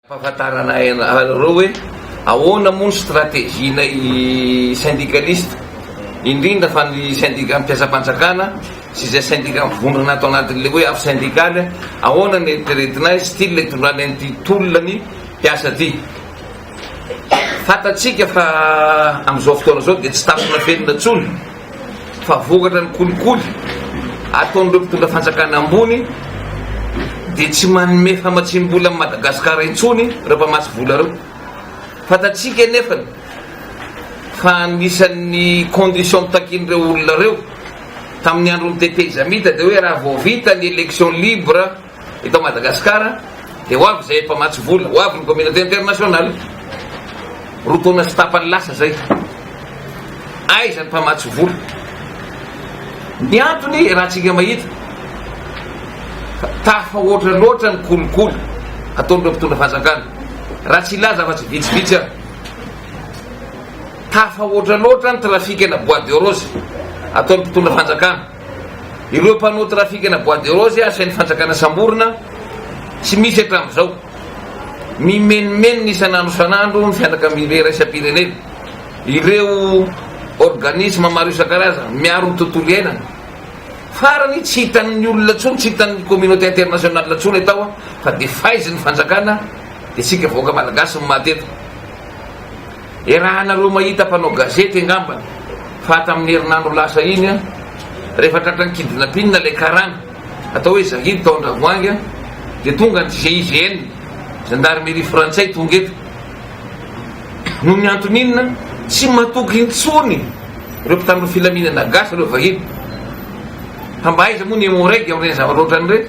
Fahafantarana anareo hoe ahoana moa ny stratégie-nay syndicaliste, indrindra fa ny syndicat mpiasam-panjakana sy izay syndicat mivondrona ato anatin'ilay hoe afo syndikaly, ahoana ny eritreretinay, style itondranay an'ity tolona ny mpiasa ity. Fantatsika fa amin'izao fotoana izao dia tsy takona velona intsony fa vokatra ny kolikoly ataon'ireo mpitondra fanjakana ambony dia tsy manome famatsiam-bola amin'i Madagasikara intsony ireo mpamatsy vola ireo. Fantatsika anefa fa anisan'ny condition takian'ireo olona ireo tamin'ny andron'ny tetezamita dia hoe raha vao vita ny élection libre Eto Madagasikara dia ho avy izay mpamatsy vola, ho avy ny communauté internationale. Roa taona sy tapany lasa izay. Aiza ny mpamatsy vola? Ny antony raha tsika mahita fa tafahoatra loatra ny kolikoly ataon'ireo mpitondra fanjakana. Raha tsy hilaza afa-tsy vitsivitsy aho. Tafahoatra loatra ny trafikana bois de rose ataon'ny mpitondra fanjakana. Ireo mpanao trafikana bois de rose asain'ny fanjakana samborina tsy misy hatramin'izao. Mimenomenona isan'andro isan'andro ny fianakaviambe iraisam-pirenena. Ireo organisme maro isan-karazany miaro ny tontolo iainana. Farany tsy hitan'ny olona intsony, tsy hitan'ny communauté internationale intsony atao fa dia faizin'ny fanjakana dia isika vahoaka malagasy no maty eto. Iarahanareo mahita mpanao gazety angambany fa tamin'ny herinandro lasa iny an, rehefa tratran'ny kidnapping ilay karana atao hoe Zahid tao Andravoahangy an, dia tonga ny GIGN, gendarmerie frantsay tonga eto. Noho ny antony inona? Tsy matoky intsony ireo mpitandro filaminana gasy ireo vahiny. Fa mba aiza moa ny Emmo-Reg amin'ireny zavatra ohatran'ireny?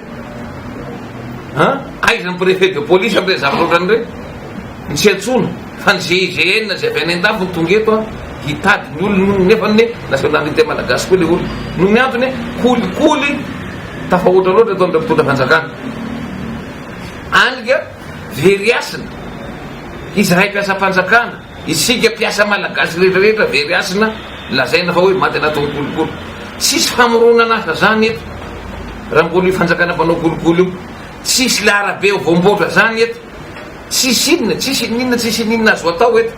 An? Aiza ny préfet de police amin'ireny zavatra ohatran'ireny? Ny tsy antsoina fa ny GIGN izay avy any andafy no tonga eto hitady ny olona hono nefa ny nationalité malagasy koa le olona. Noho ny antony kolikoly tafahoatra loatra ataon'ireo mpitondra fanjakana. Any ka very hasina izahay mpiasam-panjakana, isika mpiasa malagasy rehetra rehetra very hasina lazaina fa hoe maty anatin'ny kolikoly. Tsisy famoronana asa zany eto raha mbola io fanjakana mpanao kolikoly io. Tsisy le arabe voamboatra zany eto. Tsisy inona, tsisy ininona, tsisy ininona azo atao eto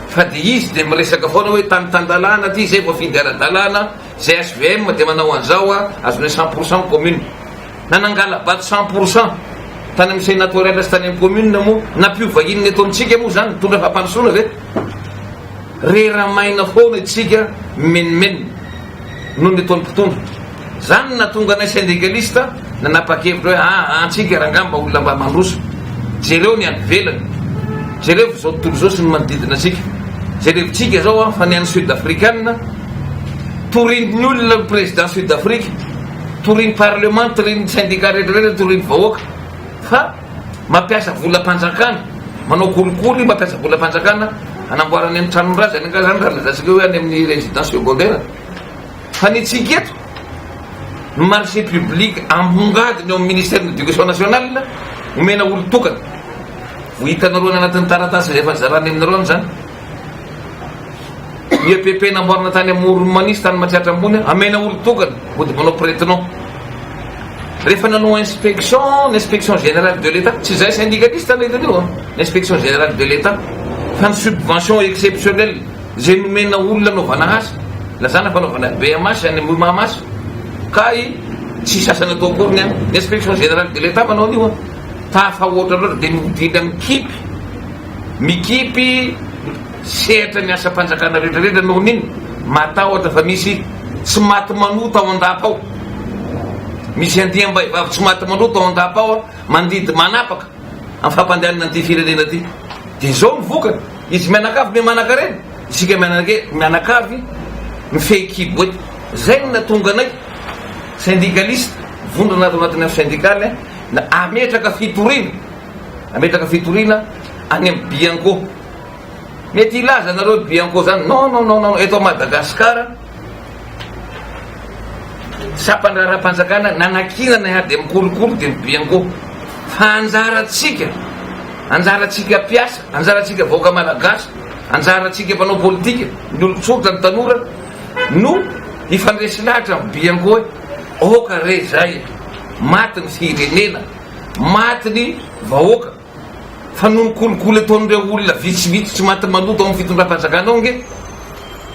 fa dia izy dia miresaka foana hoe tany tan-dalàna aty, izay voafidy ara-dalàna, izay HVM dia manao an'izao a, azonay 100% ny commune. Na nangala-bato 100% tany amin'ny senatorial sy tany amin'ny commune moa, nampiova inona eto amintsika moa izany, nitondra fampandrosoana ve? Rera-maina foana isika mimenomenona. Noho ny ataon'ny mpitondra. Zany no nahatonga anay syndicaliste nanapa-kevitra hoe aa antsika rangahy mba olona mba mandroso. Jereo ny any ivelany. Jerevo izao tontolo izao sy ny manodidina antsika. Jerevintsika izao an fa ny any sud africaine torin'ny olona ny président sud afrique, torin'ny parlement, torin'ny syndicat rehetra rehetra, torin'ny vahoaka fa mampiasa volam-panjakana, manao kolikoly, mampiasa volam-panjakana hanamboarany ny tranon-drazany angaha zany raha lazaintsika hoe any amin'ny résidence secondaire. Fa ny antsika eto, ny marché public ambongadiny ao amin'ny ministère de l'éducation nationale omena olon-tokana. Ho hitanareo any anatin'ny taratasy izay efa nizarana aminareo any izany. Ny EPP namboarina tany Amoron'i Mania sy tany Matsiatra Ambony, amena olon-tokana, mody manao prête-nom. Rehefa nanao inspection, ny inspection générale de l'Etat, tsy izahay syndicaliste nahita an'io an, ny inspection générale de l'Etat, fa ny subvention exceptionnelle izay nomena olona anaovana asa, lazana fa anaovana BMH any Ambohimahamasy, kay tsisy asa natao akory ny any. Ny inspection générale de l'Etat manao an'io an, tafahoatra loatra dia mihodina mikipy, mikipy sehatra ny asam-panjakana rehetra rehetra noho ny inona? Matahotra fa misy tsy maty manota ao an-dapa ao. Misy andiam-bahivavy tsy maty manota ao an-dapa ao mandidy manapaka amin'ny fampandehanana an'ity firenena ity. Dia izao ny vokany, izy mianakavy miha manankarena, isika mianakavy mifehy kibo eto. Izay no nahatonga anay syndicaliste, vondrona ato anatin'ny afo syndikaly, hametraka fitoriana, hametraka fitoriana any amin'ny Bianco. Mety hilaza nareo Bianco zany, non non non non, eto Madagascar sampandraharaham-panjakana nanakinana ny ady amin'ny kolikoly dia ny Bianco. Fa anjarantsika, anjarantsika mpiasa, anjarantsika vahoaka malagasy, anjarantsika mpanao politika, ny olon-tsotra, ny tanora no hifandresy lahatra amin'ny Bianco hoe aoka re zay, maty ny firenena, maty ny vahoaka. Fa noho ny kolikoly ataon'ireo olona vitsivitsy tsy maty maloto ao amin'ny fitondram-panjakana ao ange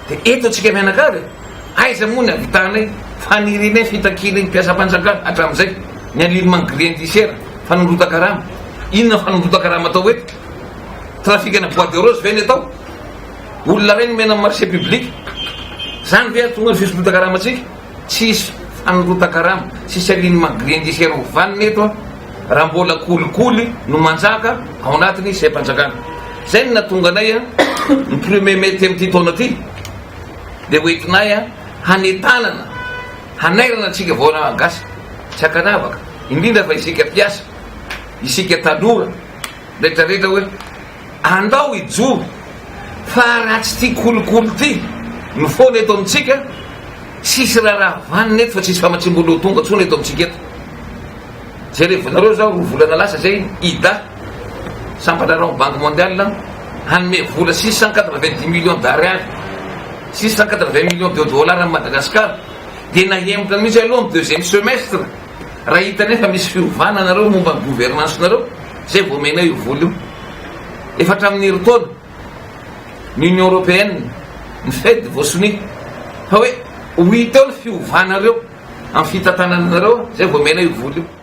dia eto antsika mianakavy e! Aiza moa ny havitanay fanirianay fitakianay ny mpiasam-panjakana hatramin'izay ny alignement grille indiciaire, fanondrotan-karama. Inona ny fanondrotan-karama atao eto? Trafikana bois de rose ve ny atao? Olona iray nomena ny marché public. Zany ve hahatonga ny fisondrotan-karamantsika? Tsisy fanondrotan-karama, tsisy alignement grille indiciaire ho vanona eto raha mbola kolikoly no manjaka ao anatin'ny seha-panjakana. Zay no nahatonga anay ny premier mai ty amin'ity taona ty dia ho entinay hanentanana, hanairana antsika vahoaka gasy tsy ankanavaka, indrindra fa isika mpiasa, isika tanora retraretra hoe Andao hijoro fa raha tsy ity kolikoly ity no foana eto amintsika, tsisy raharaha vanona eto fa tsisy famatsiam-bola ho tonga tsony eto amintsika eto. Jerevinareo zao roa volana lasa zay IDA, sampandraharahan'ny Banque Mondiale, hanome vola 690 millions d'ariary, 680 millions de dollars an'i Madagascar, dia nahemotra mihitsy aloha amin'ny deuxième semestre, raha hitanay fa misy fiovana nareo momba ny gouvernance-nareo, Zay vao omenay io vola io. Efa hatramin'ny herintaona ny Union Européenne, ny Fed voasonia fa hoe ho hita eo ny fiovanareo amin'ny fitantananareo, zay vao omenay io vola io.